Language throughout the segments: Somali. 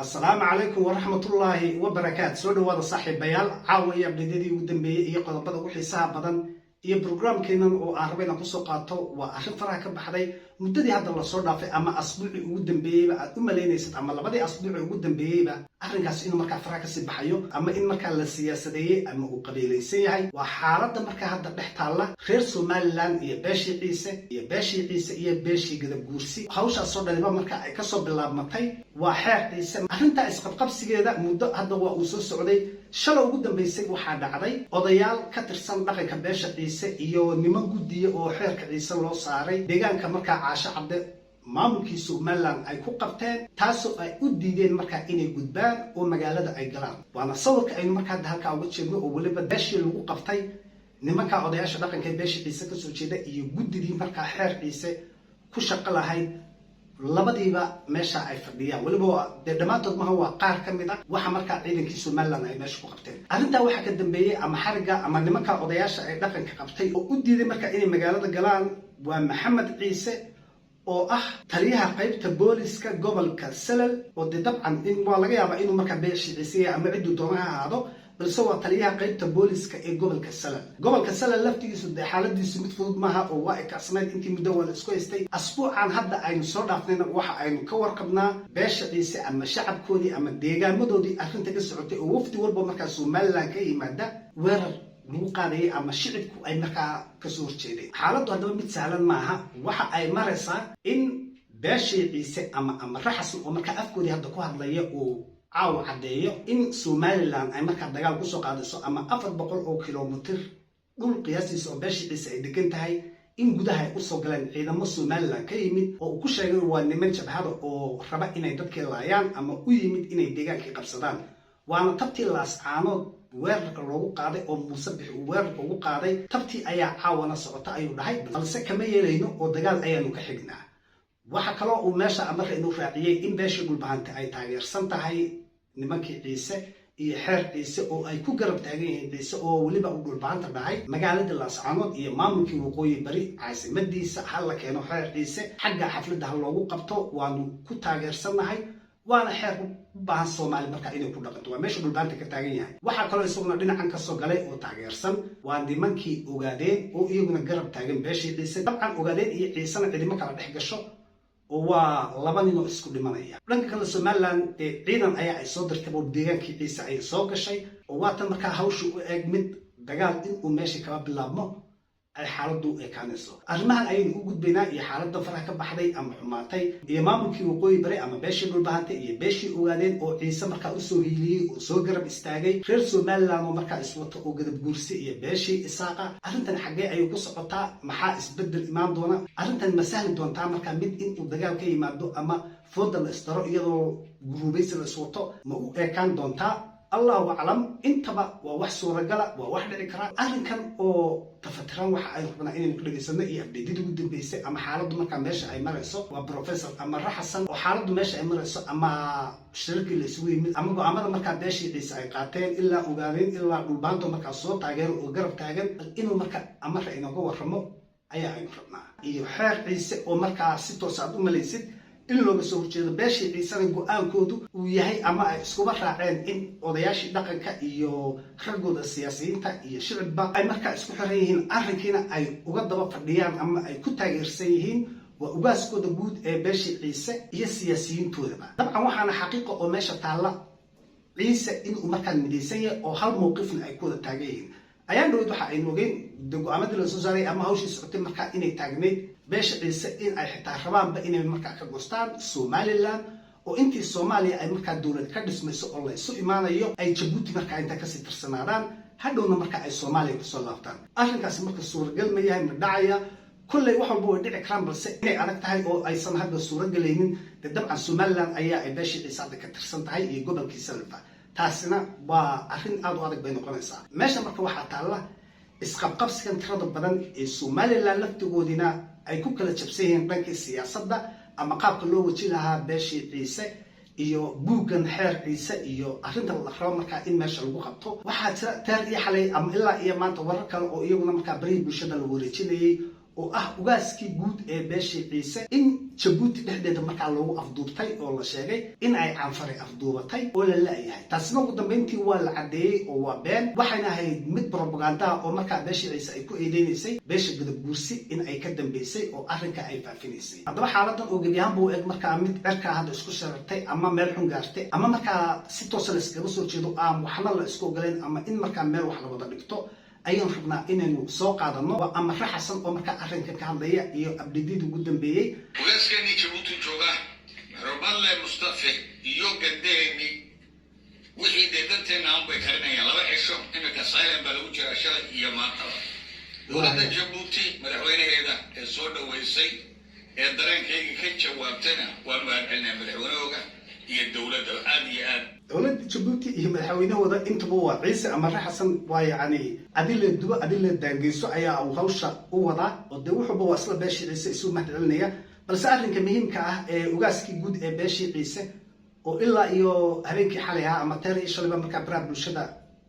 Asalaamu calaykum waraxmatullaahi wabarakaat. Soo dhawaada, saaxiibayaal. Caawa iyo update-yadii ugu dambeeyey iyo qodobada ugu xiisaha badan iyo programkeenan oo aan raba inaan kusoo qaato waa arrin faraha ka baxday muddadii hadda lasoo dhaafay ama asbuucii ugu dambeeyeyba aad u malaynaysad ama labadii asbuuci ugu dambeeyeyba arrinkaas inuu markaa faraha kasii baxayo ama in markaa la siyaasadeeyey ama uu qabiilaysan yahay. Waa xaaladda markaa hadda dhex taalla reer Somaliland iyo beeshii Ciise iyo beeshii Ciise iyo beeshii Gadaguursi. Hawshaasoo dhaniba marka ay kasoo bilaabmatay waa xeer Ciise. Arrintaa isqabqabsigeeda muddo hadda waa uu soo socday. Shalay ugu dambaysay waxaa dhacday odayaal ka tirsan dhaqanka beesha Ciise iyo niman guddiya oo xeerka Ciise loo saaray deegaanka markaa Caasho Cadde maamulkii Somaliland ay ku qabteen, taasoo ay u diideen markaa inay gudbaan oo magaalada ay galaan. Waana sawirka aynu markaa hadda halkaa uga jeedno oo weliba beeshii lagu qabtay nimanka odayaasha dhaqanka ee beesha Ciise kasoo jeeda iyo guddidii markaa xeer Ciise ku shaqo lahayd labadiiba meesha ay fadhiyaan. Weliba dee dhammaantood maha, waa qaar ka mid a waxa markaa ciidankii Somaliland ay meesha ku qabteen. Arrintaa waxaa ka dambeeyey ama xarigga ama nimanka odayaasha ay dhaqanka qabtay oo u diiday markaa inay magaalada galaan waa Maxamed Ciise oo ah taliyaha qaybta booliska gobolka Salal, oo dee dabcan in waa laga yaabaa inuu markaa beeshii Ciise yahay ama cidduu doona ha ahaado, balse waa taliyaha qaybta booliska ee gobolka Salal. Gobolka Salal laftigiisu dee xaaladiisu mid fudud maaha oo waa ekacsanayd intii muddo waa la isku haystay. Asbuucan hadda aynu soo dhaafnayna waxa aynu ka warqabnaa beesha Ciise ama shacabkoodii ama deegaamadoodii arrinta ka socotay oo wafdi walba markaa Somaliland ka yimaada weerar lagu qaadayay ama shicibku ay markaa kasoo horjeedeen. Xaaladdu haddaba mid sahlan maaha. Waxa ay maraysaa in beeshii Ciise ama Raxasan oo markaa afkoodii hadda ku hadlaya uu caawa caddeeyo in Somaliland ay markaa dagaal kusoo qaadayso ama 400 oo kilomitir dhul qiyaastiisa oo beeshii Ciise ay degan tahay in gudaha ay usoo galeen ciidamo Somaliland ka yimid, oo uu ku sheegay waa niman jabhada oo raba inay dadkii laayaan ama u yimid inay deegaankii qabsadaan. Waana tabtii Laascaanood weerarka loogu qaaday oo Muuse Bixi uu weerarka ugu qaaday, tabtii ayaa caawana socota ayuu dhahay, balse kama yeelayno oo dagaal ayaanu ka xignaa. Waxa kaloo uu meesha amarka inuu raaciyey in beeshii Dhulbahante ay taageersan tahay nimankii Ciise iyo xeer Ciise oo ay ku garab taagan yihiin Ciise, oo weliba uu Dhulbahanta dhahay magaalada Laascaanood iyo maamulkii Waqooyi Bari caasimadiisa ha la keeno xeer Ciise, xagga xafladda ha loogu qabto, waanu ku taageersannahay, waana xeer u baahan Soomaali markaa inay ku dhaqanto. Waa meesha Dhulbahanta ka taagan yahay. Waxaa kaloo isaguna dhinacan kasoo galay oo taageersan waa nimankii Ogaadeen oo iyaguna garab taagan beeshii Ciise. Dabcan Ogaadeen iyo Ciisena cidimo kala dhex gasho oo waa laba ninoo isku dhimanaya. Dhanka kale, Somaliland dee ciidan ayaa ay soo dirtay oo deegaankii Ciise ayay soo gashay, oo waatan markaa hawsha u eeg mid dagaal inuu meeshii kala bilaabmo ay xaaladdu u ekaanayso. Arrimahan ayaynu u gudbaynaa iyo xaaladda faraha ka baxday ama xumaatay iyo maamulkii Waqooyi Bari ama beeshii Dhulbahantay iyo beeshii Ogaadeen oo Ciise markaa usoo hiiliyey oo soo garab istaagay, reer Somaliland oo markaa iswato oo Gadab Guursi iyo beeshii Isaaqa. Arrintan xaggee ayay ku socotaa? Maxaa isbeddel imaan doona? Arrintan ma sahli doontaa markaa mid inuu dagaal ka yimaado ama fooda la isdaro iyadoo guruubaysi la iswato ma u ekaan doontaa? Allahu aclam. Intaba waa wax suuragala, waa wax dhici karaa. Arrinkan oo tafatiran waxa aynu rabnaa inaynu ku dhegaysano iyo update-yadii ugu dambeysay ama xaaladdu markaa meesha ay marayso waa Professor ama Raxasan oo xaaladdu meesha ay marayso ama shirarkii la isugu yimid ama go-aamada markaa beeshii Ciise ay qaateen ilaa Ogaadeen ilaa Dhulbaanto markaa soo taageero oo garab taagan inuu marka amara inooga warramo ayaa aynu rabnaa, iyo xeer Ciise oo markaa si toos aad u malaysid in looga soo horjeedo beeshii Ciisena go-aankoodu uu yahay ama ay iskuba raaceen in odayaashii dhaqanka iyo raggooda siyaasiyiinta iyo shicibba ay markaa isku xiran yihiin, arrinkiina ay uga daba fadhiyaan ama ay ku taageersan yihiin waa ugaaskooda guud ee beeshii Ciise iyo siyaasiyiintoodaba. Dabcan waxaana xaqiiqa oo meesha taalla Ciise inuu markaa midaysan yahay oo hal mowqifna ay ku wada taagan yihiin. Ayaan dhaweyd waxa aynu ogeyn de go-aamadii lasoo saaray ama hawshii socotay markaa inay taagnayd beesha Ciise in ay xitaa rabaanba inay markaa ka goostaan Somaliland, oo intii Soomaaliya ay markaa dowlad ka dhismayso oo la isu imaanayo ay Jabuuti markaa intaa kasii tirsanaadaan, hadhowna marka ay Soomaaliya kusoo laabtaan. Arrinkaasi marka suuragal ma yahay? Ma dhacaya? Kolley wax walba way dhici karaan, balse inay adag tahay oo aysan hadda suuragelaynin. Dee dabcan Somaliland ayaa ay beeshii Ciise hadda ka tirsan tahay iyo gobolkii Salfa, taasina waa arrin aada u adag bay noqonaysaa. Meesha marka waxaa taalla isqabqabsigan tirada badan ee Somaliland laftigoodina ay ku kala jabsan yihiin dhankii siyaasadda ama qaabka loo waji lahaa beeshii Ciise iyo buuggan xeer Ciise iyo arrinta la rabo markaa in meesha lagu qabto. Waxaa jira teer iyo xalay ama ilaa iyo maanta warar kale oo iyaguna markaa barihii bulshada la wareejinayay oo Oo ah ugaaskii guud ee beeshii Ciise, in Jabuuti dhexdeeda markaa loogu afduubtay oo la sheegay in ay Canfari afduubatay oo la la'yahay. Taasina ugu dambayntii waa la caddeeyey oo waa been. Waxayna ahayd mid propagandaha oo markaa beeshii Ciise ay ku eedeynaysay beesha Gadabuursi in ay ka dambaysay oo arrinka ay faafinaysay. Haddaba xaaladan oo gebi ahaanba u eg markaa mid cirkaa hadda isku sharartay ama meel xun gaartay ama markaa si toosa la iskaga soo jeedo, aan waxna la isku ogolayn ama in markaa meel wax la wada dhigto, ayaan rabnaa inaynu soo qaadano. Waa Amare Xasan oo markaa arrinkan ka hadlaya iyo update-yadii ugu dambeeyey. Ugaaskeenii Jabuuti jooga, Roballe Mustafe iyo gandeeni, wixii dee danteenna aan bay karinayaan. 2 cisho iminka silent baa lagu jiraa, shalay iyo maantaba. Dowladda Jabuuti madaxweynaheeda ee soo dhaweysay ee dareenkayga ka jawaabtayna waan mahad celinaya, madaxweynahooga iyo dowladda aad iyo aad. Dowladda Jabuuti iyo madaxweynahooda intaba waa Ciise. Amare Xasan waa yacni adile dubo adile daangeyso ayaa uu hawsha u wadaa, oo dee wuxuuba waa isla beeshii Ciise isu mahad celinaya. Balse arrinka muhiimka ah ee ugaaskii guud ee beeshii Ciise oo ilaa iyo habeenkii xalay ahaa ama teer iyo shalayba markaa baraha bulshada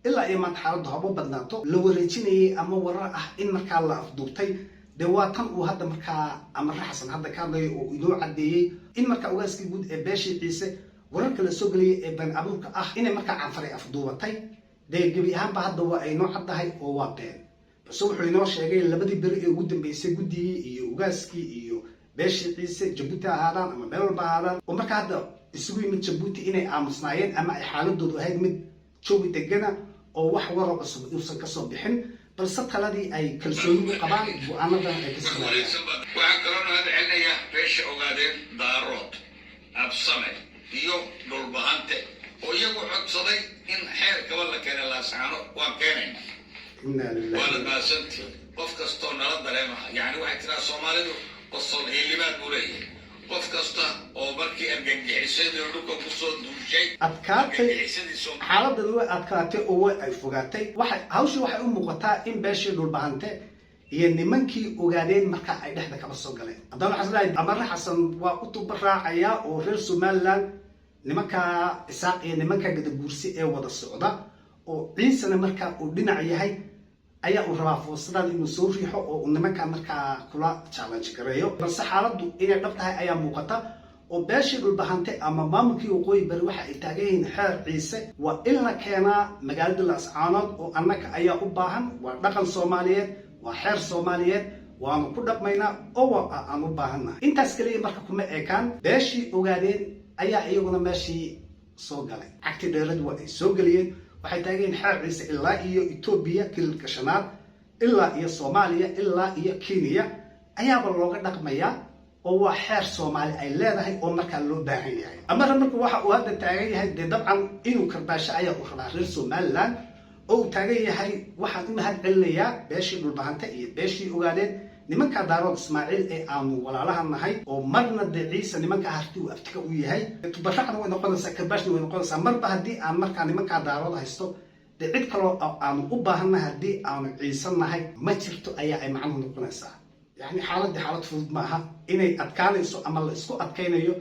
ilaa iyo maanta xaaladdu haba badnaato la wareejinayay ama warar ah in markaa la afduubtay, dee waa tan uu hadda markaa Amare Xasan hadda ka hadlayo oo inoo caddeeyey in markaa ugaaskii guud ee beeshii Ciise wararka la soo geliyay ee been abuurka ah inay markaa Canfaray afduubatay, dee gebi ahaanba hadda waa ay noo caddahay oo waa been. Balse wuxuu inoo sheegay labadii beri ee ugu dambeysay guddigii iyo ugaaskii iyo beeshii Ciise, Jabuuti ha ahaadaan ama meel walba ahaadaan, oo markaa hadda isugu yimid Jabuuti, inay aamusnaayeen ama ay xaaladoodu ahayd mid jawi degana oo wax waro cusub uusan kasoo bixin, balse taladii ay kalsooni u qabaan, go-aanadan ay ka sugayaan. Waxaan kaloo mahad celinayaa beesha Ogaadeen, Daarood, Absame iyo Dhulbahante oo iyagu codsaday in xeerkaba la keenay Laascaano. Waan keenayna. Inna lillahi. Waana mahadsantii qof kastoo nala dareema. Yani waxay tiraa Soomaalidu, qosol hiilimaad buu leeyahay. Qof kasta oo markii argagixisadii dhulka kusoo duushay Adkaatay. argagixisadii soo Xaaladani way adkaatay oo way ay fogaatay. Waxay hawshii waxay u muuqataa in beeshii Dhulbahante iyo nimankii Ogaadeen marka ay dhexda kaba soo galeen. Haddana waxaan isleeyahay Amare Xasan waa u tuba raacayaa oo reer Somaliland, nimanka Isaaq iyo nimanka Gadaguursi ee wada socda oo Ciisena markaa uu dhinac yahay, ayaa uu rabaa fursadan inuu soo riixo oo uu nimanka markaa kula challenge gareeyo. Balse xaaladdu inay dhab tahay ayaa muuqata, oo beeshii Dhulbahante ama maamulkii Waqooyi Bari waxa ay taagan yihiin xeer Ciise waa in la keenaa magaalada Laascaanood oo annaka ayaa u baahan, waa dhaqan Soomaaliyeed, waa xeer Soomaaliyeed, waanu ku dhaqmaynaa oo waa aan u baahannahay. Intaas kaliya marka kuma ekaan, beeshii Ogaadeen ayaa iyaguna meeshii soo galay. Cagti dheerad waa ay soo geliyeen. Waxay taagan yihiin xeer Ciise ilaa iyo Etoobiya, kililka shanaad, ilaa iyo Soomaaliya, ilaa iyo Kenya ayaaba looga dhaqmayaa, oo waa xeer Soomaali ay leedahay oo markaa loo baahan yahay. Amara marka waxa uu hadda taagan yahay dee dabcan inuu karbaasho ayaa uu rabaa reer Somaliland, oo uu taagan yahay waxaan u mahad celinayaa beeshii Dhulbahante iyo beeshii Ogaadeen, nimanka Daarood Ismaaciil ee aanu walaalaha nahay, oo marna dee Ciise nimanka Harti uu aftika u yahay. Tubaracna way noqonaysaa, karbaashna way noqonaysaa. Marba haddii aan markaa nimankaa Daarood haysto, dee cid kaloo aanu u baahannahay haddii aanu Ciise nahay ma jirto ayaa ay macnuhu noqonaysaa. Yacni xaaladii xaalad fudud ma aha, inay adkaanayso ama la isku adkaynayo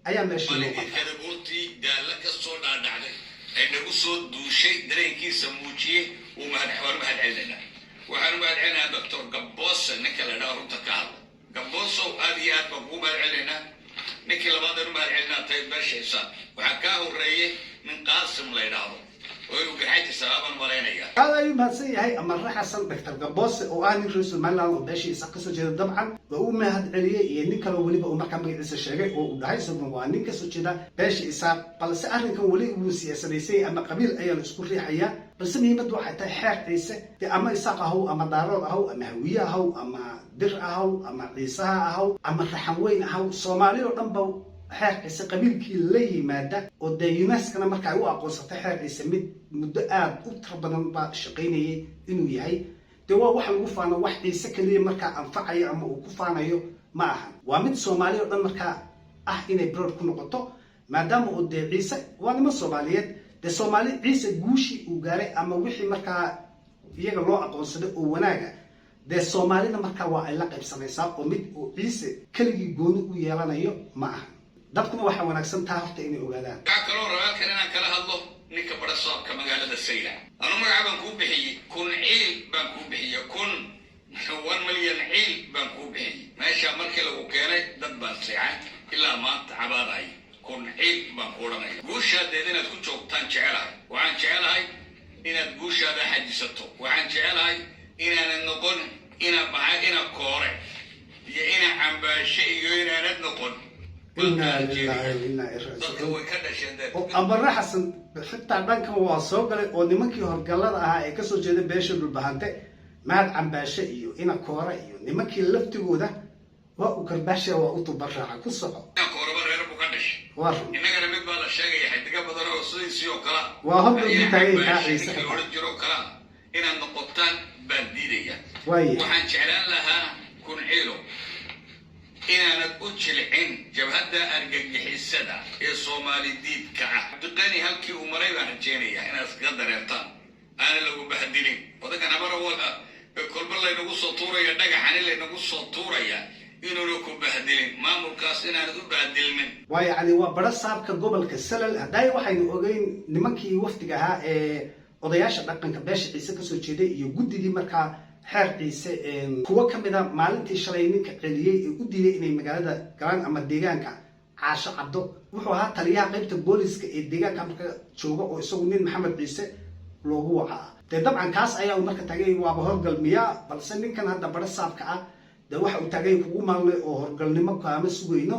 ayaa meesha muuqata. Kadabuurtii daalla ka soo dhaadhacday ee nagu soo duushay dareenkiisa muujiyey, wuu mahad waanu mahad celinaynaa. Waxaanu mahad celinaynaa Doctor Gaboose, ninka la idhaha runta ka hadla. Gabosow, aad iyo aad baan kugu mahad celinaynaa. Ninkii labaad aanu mahad celinaa tahay beeshaysa. Waxaa kaa horreeyey nin Qaasim la idhaahdo oo inuu Garxaji salaabaan malaynayaa. Aad ayuu mahadsan yahay Amare Xasan. Doctor Gaboose oo ah nin reer Somaliland oo beeshiisa kasoo jeeda, dabcan waa uu mahad celiyey, iyo nin kaloo weliba uu markaa magaciisa sheegay oo uu dhahay isaguna waa nin kasoo jeeda beesha Isaaq. Balse arrinkan weli wuu siyaasadaysay ama qabiil ayaa la isku riixayaa. Balse muhiimaddu waxay tahay xeer Ciise dee ama Isaaq ahow ama Daarood ahow ama Hawiye ahow ama Dir ahow ama Ciisaha ahow ama Raxan Weyn ahow, Soomaali oo dhan ba xeer Ciise qabiilkii la yimaada, oo dee UNESCO-na marka ay u aqoonsatay xeer Ciise mid muddo aada u tiro badan baa shaqaynayay inuu yahay, dee waa wax lagu faano. Wax Ciise keliya markaa anfacayo ama uu ku faanayo ma ahan, waa mid Soomaali oo dhan markaa ah inay proud ku noqoto, maadaama uu dee Ciise waa niman Soomaaliyeed. Dee Soomaali Ciise guushii uu gaaray ama wixii markaa iyaga loo aqoonsaday oo wanaaga, dee Soomaalida markaa waa ay la qaybsanaysaa, oo mid uu Ciise keligii gooni u yeelanayo ma aha. Dadkuna waxaa wanaagsan taa horta inay ogaadaan. Waxaa kaloo rabaa halkan inaan kala hadlo ninka barasaabka magaalada Saylac. Anu magaca baan kuu bixiyey, Kun Ciil baan kuu bixiyey, kun 1 million ciil baan kuu bixiyey. Meesha markii lagu keenay dad baan seexan ilaa maanta cabaadaya. Kun ciil baan ku odhanaya. Guushaadeed inaad ku joogtaan jecelahay. Waxaan jecelahay inaad guushaada xajisato. Waxaan jecelahay inaanad noqon ina baxa, ina koore iyo ina cambaashe iyo inaanad noqon. Inaa lilaahi wa innaa ilaihi Dadka raajicuun. way ka dhasheen dee. Oo Abare Xasan xitaa dhankan waa soo galay, oo nimankii horgallada ahaa ee kasoo jeeda beesha Dhulbahante, Mahad Cambaashe iyo ina Koore iyo nimankii laftigooda waa u karbaasha, waa u tubaraaca. Ku soco. Ina kooraba reer buu ka dhashay. Waa run. Innagana mid baa la sheegaya, xidigo badan oo sidiisii oo kala Waa horgal ayaa ku taagan yahay kaa Cambaashe Ciise ninkii la xitaa. odhan jiro kalaa inaad noqotaan baan diidaya. Waaya. Waxaan jeclaan lahaa, Kunciilo, inaanad u jilcin jabhadda argagixisada ee Soomaali diidka ah. Cabdiqani halkii uu maray baan rajeynaya inaad iskaga dareertaan, aanan lagu bahdilin. Odagan habara wala kolba laynagu soo tuuraya, dhagaxani laynagu soo tuuraya, inuuna ku bahdilin maamulkaas, inaanad u bahdilmin. Waa yacni waa bara saabka gobolka Salal. Haddaay waxaynu ogeyn nimankii wafdiga ahaa ee odayaasha dhaqanka beesha Ciise kasoo jeeday iyo guddidii markaa xeer Ciise, kuwo ka mid a maalintii shalay ninka celiyey ee u diiday inay magaalada galaan ama deegaanka Caasho Cabdo wuxuu ahaa taliyaha qaybta booliska ee deegaanka marka jooga, oo isagu nin Maxamed Ciise loogu wacaa. Dee dabcan kaas ayaa uu marka taagay waaba horgal miyaa, balse ninkan hadda bara saabka ah dee waxa uu taagay kugu maalnay oo horgalnimo kaama sugayno,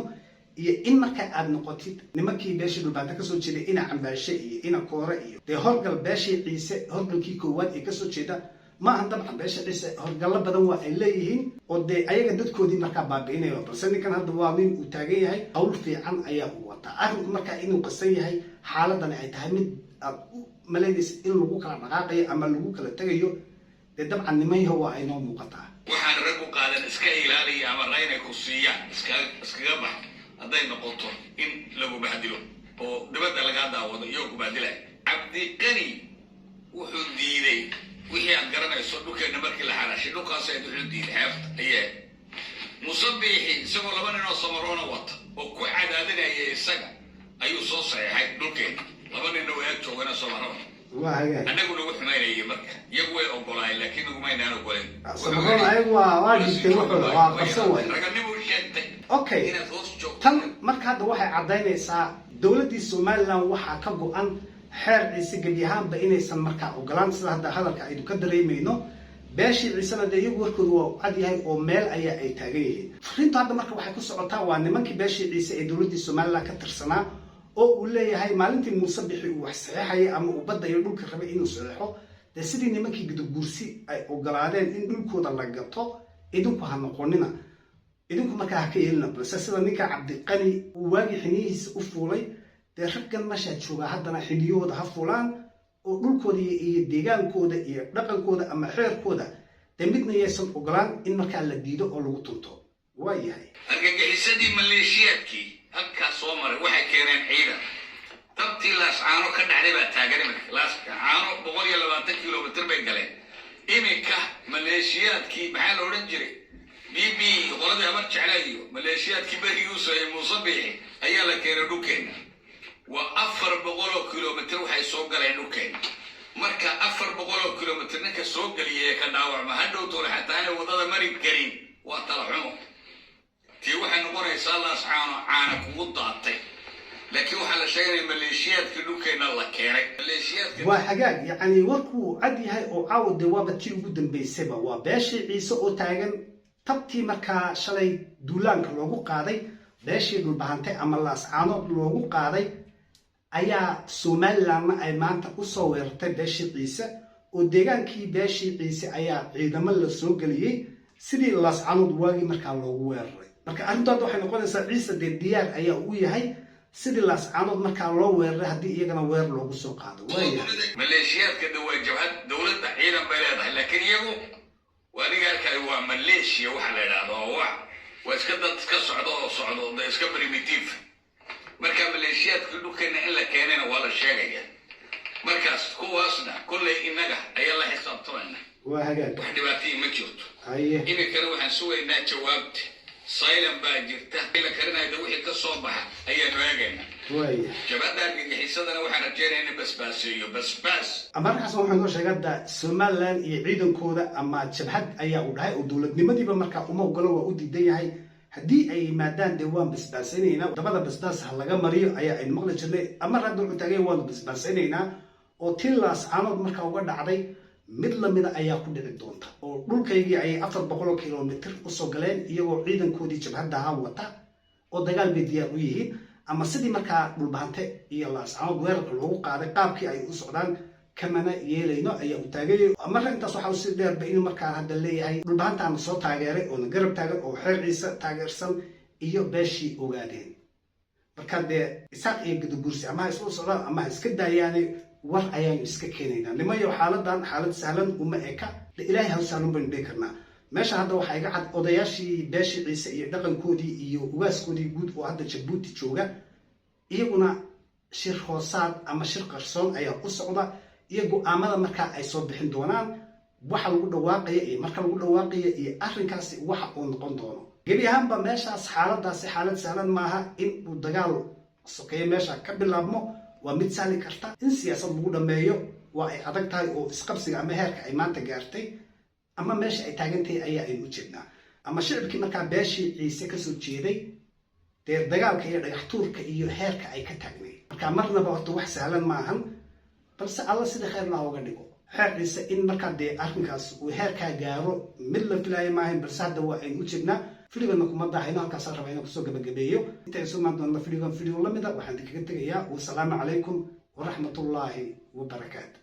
iyo in marka aad noqotid nimankii beeshii Dhulbaanta kasoo jeeday, ina Cambaashe iyo ina Koore iyo dee horgal beeshii Ciise, horgalkii koowaad ee kasoo jeeda ma ahan. Dabcan beesha Ciise horgallo badan waa ay leeyihiin oo dee ayaga dadkoodii markaa baabi'inayo, balse ninkan hadda waa nin uu taagan yahay, hawl fiican ayaa uu wataa. Arrinku markaa inuu qasan yahay, xaaladani ay tahay mid aad u malaynaysa in lagu kala dhaqaaqayo ama lagu kala tegayo, dee dabcan nimanyaho waa ay noo muuqataa. Waxaan rag u qaadan iska ilaaliya ama raynay ku siiyaan iskaga bax. Hadday noqoto in lagu bahdilo oo dibadda lagaa daawado iyagoo ku bahdilaya. Cabdiqani wuxuu diiday wixii aad garanayso dhulkeenna markii la xarashay, dhulkaas ayd wuxuu diiday xeebta ayee. Musabiixi isagoo laba nin oo Samaroona wata oo ku cadaadinaya isaga ayuu soo saxiixay dhulkeenna. Laba ninna way ag joogana Samaroona. Waa hagaag. Annagu nagu xumaynayay marka, iyagu way ogolaayeen, laakiin nagumaynaan ogoleen. Samaroon ayagu waa dhigtay wuxuuda waa qarsan waay. Raganimuu sheegtay Okay. inaad hoos joogto. Tan marka hadda waxay caddaynaysaa dowladdii Somaliland waxaa ka go-an xeer Ciise gebi ahaanba inaysan markaa ogolaan, sida hadda hadalka aynu ka dareemayno. Beeshii Ciisena dee iyagu warkoodu waa cad yahay oo meel ayaa ay taagan yihiin. Fariintu hadda marka waxay ku socotaa waa nimankii beeshii Ciise ee dowladdii Somaliland ka tirsanaa oo uu leeyahay maalintii Muuse Bixi uu wax saxeexayay ama uu badda iyo dhulka rabay inuu saxeexo, dee sidii nimankii Gudaguursi ay ogolaadeen in dhulkooda la gato, idinku ha noqonina, idinku markaa ha ka yeelina. Balse sida ninka Cabdiqani uu waagii xiniyihiisa u fuulay, dee raggan meeshaa joogaa haddana xiniyahooda ha fuulaan oo dhulkooda iyo deegaankooda iyo dhaqankooda ama xeerkooda dee midna yaysan ogolaan in markaa la diido oo lagu tunto. Waa yahay. Argagixisadii maleeshiyaadkii halkaas soo maray waxay keeneen ciidan. Tabtii Laascaano ka dhacday baa taagan iminka. Laascaano 120 kilomitr bay galeen iminka. Maleeshiyaadkii maxaa la odhan jiray, b qoladii Habar Jecla iyo maleeshiyaadkii berigii u sameeyey Muuse Biixi ayaa la keenay dhulkeenna. Waa 400 kilomitr waxay soo galeen dhulkeenna. Marka 400 kilomitr ninka soo geliya ee ka dhaawacma hadhow toole xataa inay waddada mari karin, waa tala xumo. Tii waxay noqonaysaa Laascaano caana kugu daatay, laakiin waxaa la sheeganaya maleeshiyaadkii dhulkeenna la keenay maleeshiyaadka. Waa hagaag. Yacni warkuu cad yahay oo caawa dee waaba tii ugu dambaysayba. Waa beeshii Ciise oo taagan tabtii markaa shalay duulaanka loogu qaaday beeshii Dhulbahantay ama Laascaano loogu qaaday ayaa Somalilandna ay maanta usoo weerartay beeshii Ciise, oo deegaankii beeshii Ciise ayaa ciidamo la soo geliyey sidii Laascaanood waagii markaa loogu weeraray. Marka arrintu hadda waxay noqonaysaa Ciise dee diyaar ayaa u yahay sidii Laascaanood markaa loo weeraray haddii iyagana weerar loogu soo qaado. Waayahay. Maleeshiyaadka de waa jabhad, dowladda ciidan bay leedahay, laakiin iyagu waa aniga arkaayo, waa maleeshiya waxa la idhaahdo, oo wax waa iska dad iska socdo oo socdo de iska primitive. Marka maleeshiyaadka dhulkeena in la keenayna waa la sheegaya. Markaas kuwaasna kolley innaga ayaa la xisaabtamayna. Waa hagaag. Wax dhibaatayii ma jirto. Haye. Iminkana waxaan sugaynaa jawaabta. Silent baa jirta la karinaya, wixii ka soo baxa ayaanu eegaynaa. Waaya. Jabhadda argagixisadana waxaan rajeynaya in basbaaseeyo basbaas. Markaas waxaa inoo sheegay hadda Somaliland iyo ciidankooda ama jabhad ayaa uu dhahay oo dowladnimadiiba markaa uma ogolo, waa u diidan yahay. Haddii ay yimaadaan dee waan basbaasaynaynaa, dabada basbaas ha laga mariyo ayaa aynu maqli jirnay. Amar hadda wuxuu taagay waanu basbaasaynaynaa oo tilaas caanood markaa uga dhacday mid lamida ayaa ku dhici doonta, oo dhulkaygii ayay 400 kilomitir usoo galeen iyagoo ciidankoodii jabhadda ahaa wata oo dagaal bay diyaar u yihiin. Ama sidii markaa Dhulbahante iyo Laascanood weerarka loogu qaaday qaabkii ay u socdaan kamana yeelayno ayaa u taagayay. Marka intaas waxaa usii dheerba inuu markaa hadda leeyahay Dhulbahantaana soo taageeray oona garab taagan oo xeer Ciise taageersan iyo beeshii Ogaadeen. Marka dee Isaaq iyo Gadaguursi ama ha isla socdaan ama ha iska daayaane, war ayaanu iska keenaynaa. Nimayo, xaaladan xaalad sahlan uma eka de, Ilaahay haw sahlan baynu dhihi karnaa. Meesha hadda waxaa iga cad odayaashii beeshii Ciise iyo dhaqankoodii iyo ugaaskoodii guud oo hadda Jabuuti jooga, iyaguna shir hoosaad ama shir qarsoon ayaa u socda iyo go-aamada markaa ay soo bixin doonaan, waxa lagu dhawaaqaya iyo marka lagu dhawaaqaya iyo arrinkaasi waxa uu noqon doono. Gebi ahaanba meeshaas xaaladaasi xaalad sahlan maaha. In uu dagaal sokeeyo meesha ka bilaabmo waa mid sahli karta, in siyaasad lagu dhammeeyo waa ay adag tahay, oo isqabsiga ama heerka ay maanta gaartay ama meesha ay taagantahay ayaa aynu u jeednaa. Ama shicibkii markaa beeshii Ciise kasoo jeeday dee dagaalka iyo dhagax tuurka iyo heerka ay ka taagnay, marka marnaba horta wax sahlan maahan, balse Alla sida khayr laha uga dhigo. Xeer Ciise in markaa dee arrinkaas uu heerkaa gaaro mid la filaayo maahan, balse hadda waa aynu u jeednaa. Filigana kuma daahayno, halkaasaan rabaa inaan kusoo gabagabeeyo. Inta isu imaan doonna filigan filigo lamida, waxaan idinkaga tegayaa wasalaamu calaykum waraxmatullaahi wabarakaatu.